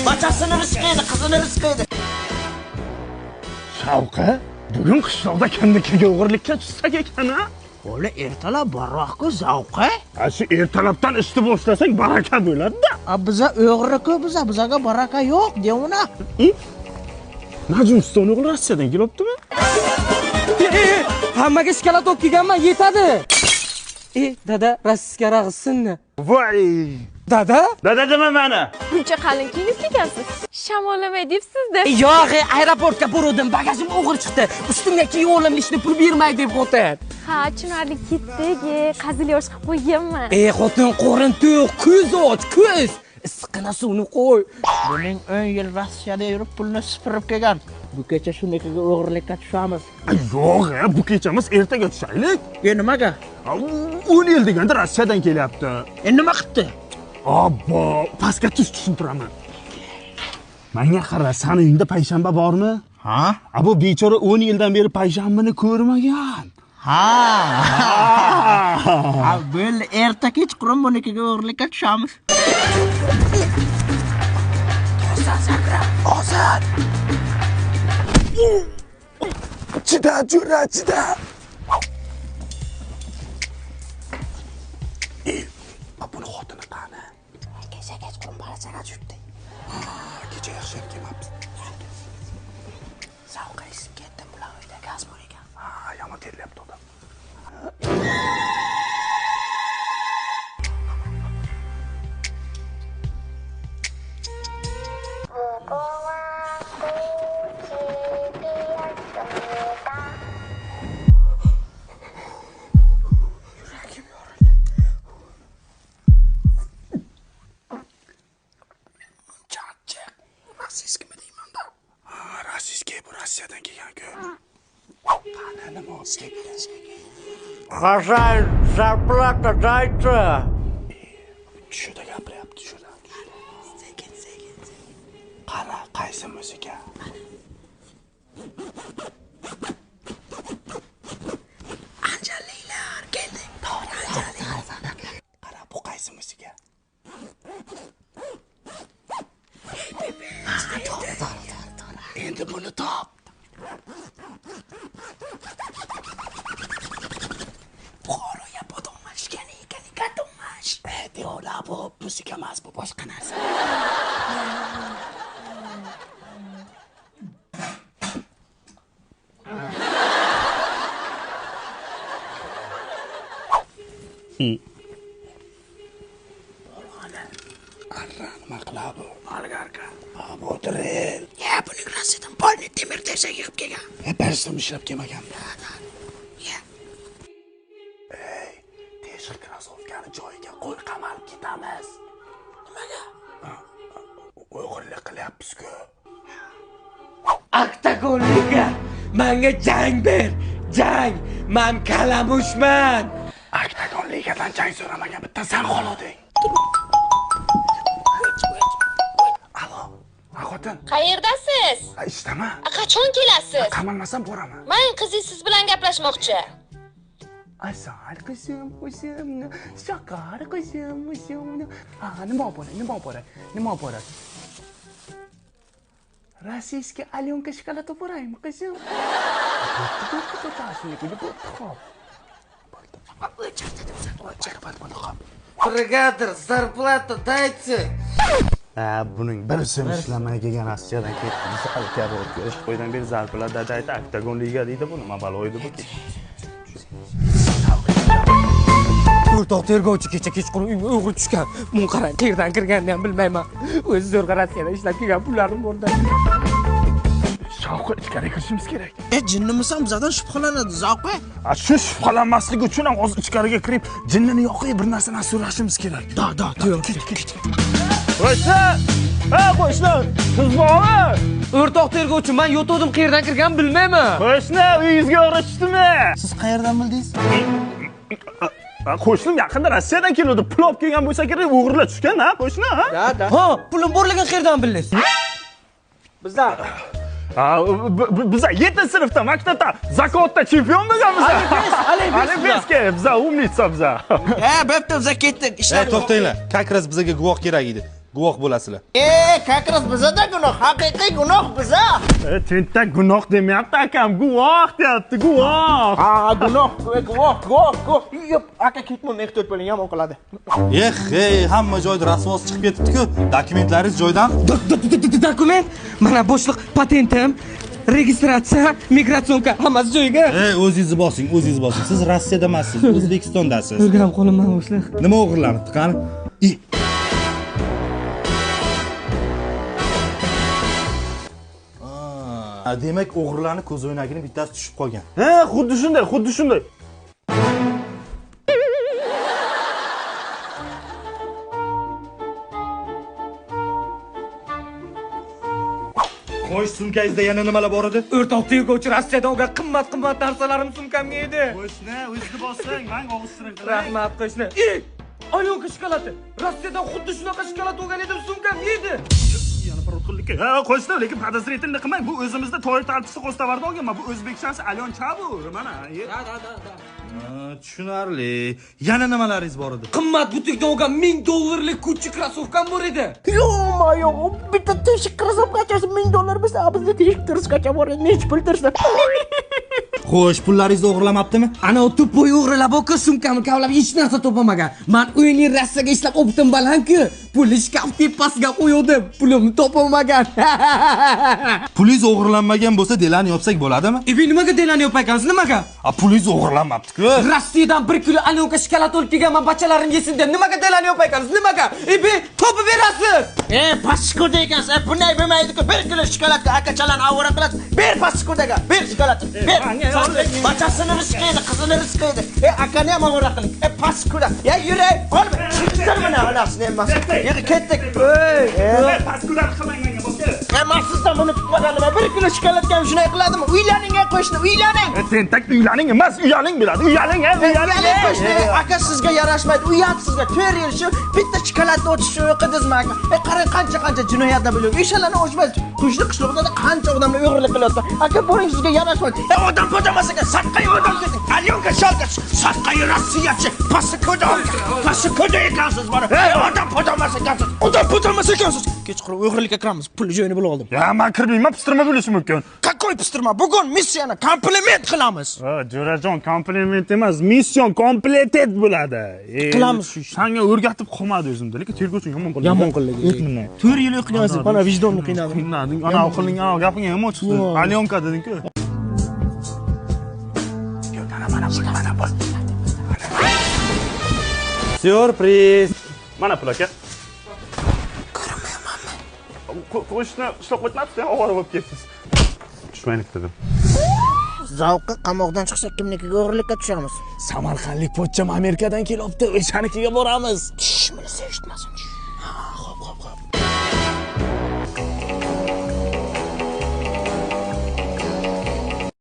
Bachasini rizqi edi, qizini rizqi edi. Shavqi, bugun qishloqda kimnikiga o'g'irlikka tushsak ekan, a? O'la ertalab borroq-ku zavqi. A shu ertalabdan ishni boshlasak baraka bo'ladi-da. A biza o'g'ri-ku biza, bizaga baraka yo'q, devona. Najm Uston o'g'li Rossiyadan kelibdimi? Hammaga shokolad olib kelganman, yetadi. Dada, rossiyga rag'izsinmi? Voy! Dada? Dada dema mani. Buncha qalin kiyinib kelgansiz. Shamollamay debsiz-da. Yo'q, aeroportga boruvdim, bagajim o'g'ri chiqdi. Ustimga kiyib olim, ishni pul bermay deb xotin. Ha, tushunarli ketdik. Qizil yosh qilib qo'yganman. Xotin, qorin to'q, ko'z och, ko'z. Issiqqina suvni qo'y. Buning 10 yil Rossiyada yurib pulni sipirib kelgan. Bu kecha shunikiga o'g'irlikka tushamiz. Yo'q, bu kecha emas, ertaga tushaylik. Nimaga? 10 yil deganda Rossiyadan kelyapti. Nima qilibdi? Obbo, pastga tush, tushuntiraman. Menga qara, sani uyingda payshanba bormi? Ha? A bu bechora 10 yildan beri payshanbani ko'rmagan. Ha. Ha, bo'ldi, erta kechqurun bunikiga o'g'irlikka tushamiz. To'sa sakra, ozod. Chida, jo'ra, chida. Buni xotini qani? Kecha kechqurun balachaga tushibdi. Kecha yaxshi ham kelmabdi. Zavqi isib ketdi, bular uyda gaz bor ekan. Ha, yomon terlayapti odam. Rossiyskimi deyman-da. Ha, rossiyskiy, bu Rossiyadan kelgan-ku. Qani, nima olib keldi? Хозяин, зарплата дайте. Tushida gapiryapti, tushida. Sekin, sekin, sekin. Qara, qaysi muzika? Anjaliklar keldi. To'g'ri, anjaliklar. Qara, bu qaysi muzika? To'g'ri, to'g'ri, to'g'ri, to'g'ri. Endi buni top. Buxoroga подумаешь, kanika думаешь. Devola, bu muzika emas, bu boshqa narsa. Arra, nima qiladi bu? Olgarka. Ha, bu o'tiring. Ya, buning Rossiyadan polni temir tersak yig'ib kelgan. Bir so'm ishlab kelmagan. Ya. Ey, teshik krossovkani joyiga qo'y, qamalib ketamiz. Nimaga? O'g'irlik qilyapmiz-ku. Oktagonliga menga jang ber, jang. Men kalamushman. Oktagon ligadan jang so'ramagan bitta sen qoloding. Alo, xotin. Qayerdasiz? Ishdaman. Qachon kelasiz? Qamalmasam boraman. Men qizingiz siz bilan gaplashmoqchi. Asal qizim, o'zim, shakar qizim, o'zim. Ha, nima olib boray, nima olib boray, nima olib boray? Rossiyskiy Alyonka shokolad olib boraymi, qizim? Bo'pti, bo'pti, shuniki, bo'pti, xo'p. O'chir dedim, sen o'chir. Bo'ldi, xo'p. Brigadir, зарплата дайте. Ha, buning bir so'm ishlamay kelgan Rossiyadan ketdi. Biz qo'ydan beri zarbalar dadaydi, oktagon liga deydi bu, nima balo edi bu? O'rtoq tergovchi, kecha kechqurun uyga o'g'ri tushgan. Buni qarang, qayerdan kirganini ham bilmayman. O'zi zo'rg'a Rossiyada ishlab kelgan pullarim borda. Shavqi, ichkari kirishimiz kerak. Jinnimisan, bizadan shubhalanadi, zavqi. A shu shubhalanmasligi uchun ham hozir ichkariga kirib, jinnini yoqib bir narsani so'rashimiz kerak. Da, da, da. Ket, ket. Qo'shni! Ha, qo'shni, siz bormi? O'rtoq tergovchi, men yotuvdim, qayerdan kirganini bilmayman. Qo'shni, uyingizga o'g'ri tushdimi? Siz qayerdan bildingiz? Qo'shnim yaqinda Rossiyadan keluvdi, pul olib kelgan bo'lsa kerak, o'g'irlar tushgan, ha, qo'shni, ha? Da, da. Ha, pulim borligini qayerdan bildingiz? Bizdan. Biza 7 sinfda maktabda zakotda chempion bo'lganmiz. Olimpiyaga biza умница biza. Ha, bo'pti, biza ketdik. Ishlar. To'xtanglar, как раз bizaga guvoh kerak edi. Guvoh bo'lasizlar. Как раз bizada gunoh, haqiqiy gunoh biza. Tentak gunoh demayapti akam, guvoh deyapti, guvoh. Ha, gunoh, guvoh, guvoh, guvoh. Yo'q, aka ketmon ehtiyot bo'ling, yomon qiladi. Eh, hamma joyda rasvosi chiqib ketibdi-ku. Dokumentlaringiz joyidan? Dokument? Mana boshliq patentim, registratsiya, migratsionka hammasi joyiga. O'zingizni bosing, o'zingizni bosing. Siz Rossiyada emassiz, O'zbekistondasiz. O'rganib qolinman boshliq. Nima o'g'irlanibdi, qani? Demak, o'g'rilarning ko'zoynagini bittasi tushib qolgan. Ha, xuddi shunday, xuddi shunday. Xo'sh, sumkangizda yana nimalar bor edi? O'rtoq tergovchi Rossiyadan olgan qimmat-qimmat narsalarim sumkamga edi. Qo'shni, o'zingizni bossang, menga og'iz qiling. Rahmat, qo'shni. Alyonka shokoladi. Rossiyadan xuddi shunaqa shokolad olgan edim, sumkamga edi. Yana parod qildik. Ha, qo'shni, lekin podozrительni qilmang. Bu o'zimizda Toyota Altis'i qo'stavarda olganman. Bu o'zbekchasi Alyoncha bu. Mana. Da. Tushunarli. Yana nimalaringiz bor edi? Qimmat butikdan olgan $1000lik Gucci krossovkam bor edi. Yo'q, bitta teshik krossovkachasi $1000 bo'lsa, bizda teshik tirskacha bor edi, necha pul tursa. Xo'sh, pullaringizni o'g'irlamabdimi? Ana u tupoy o'g'irlab o'qi sumkamni kavlab hech narsa topolmagan. Men o'yinli Rossiyaga ishlab obdim balandku. Pulni shkaf tepasiga qo'ydim, pulimni topolmagan. Pulingiz o'g'irlanmagan bo'lsa, delani yopsak bo'ladimi? Nimaga delani yopaykansiz, nimaga? A, pulingiz o'g'irlanmabdi-ku. Rossiyadan 1 kilo alyonka shokolad olib kelganman, bachalarim yesin deb. Nimaga delani yopaykansiz, nimaga? Topib berasiz. Paskuda ekansiz. Bunday bo'lmaydi-ku. 1 kilo shokoladga akachalarni ovora qilasiz. Ber paskudaga, ber shokoladni. Ber. Bachasini rizqi edi, qizini rizqi edi. Akani ham ovora qiling. Paskuda. Ya yuray, qolma. Chiqdir buni onasini emas. Yig'i ketdik. Paskuda qilmang menga boka. Men sizdan buni kutmagandim. 1 kilo shokoladga ham shunday qiladimi? Uylaning qo'shni, uylaning. Tentak uylaning emas, uyaling biladi. Uyaling, uyaling qo'shni. Aka sizga yarashmaydi. Uyat sizga. 4 yil shu bitta shokoladni o'tishni o'qidingizmi aka? Qarang, qancha-qancha jinoyatlar bo'ladi. O'shalarni o'chmaysiz. Qo'shni qishloqda qancha odamlar o'g'irlik qilyapti. Aka, boring, sizga yarashmaydi. Odam podamas ekan, saqqa odam keting. Alyonka shalka, saqqa Rossiyachi, paskuda, paskuda ekansiz mana. Odam podamas ekansiz. Odam podamas ekansiz. Kechqurun o'g'irlikka kiramiz. Pul joyini bilib oldim. Ya, men kirmayman, pistirma bo'lishi mumkin. Какой pistirma? Bugun missiyani kompliment qilamiz. Ha, Jo'rajon, kompliment emas, mission completed bo'ladi. Qilamiz shu ishni. Senga o'rgatib qolmadi o'zimda, lekin tergovchi yomon qildi. Yomon qildi. 4 yil o'qigansiz, mana vijdonni qiynading. Qiynading. Ana qilding, ana gapingga yomon chiqdi. Alyonka deding-ku. Mana pul. Syurpriz. Mana pul aka. Ko'rinmayapmanmi? Qo'shni ishlab qo'ymabsiz, ovora bo'lib ketsiz. Tushmaylik dedim. Zavqi qamoqdan chiqsak kimnikiga o'g'irlikka tushamiz? Samarqandlik pochcham Amerikadan kelibdi, o'shanikiga boramiz. Tush, buni eshitmasin. Ha, xo'p, xo'p, xo'p.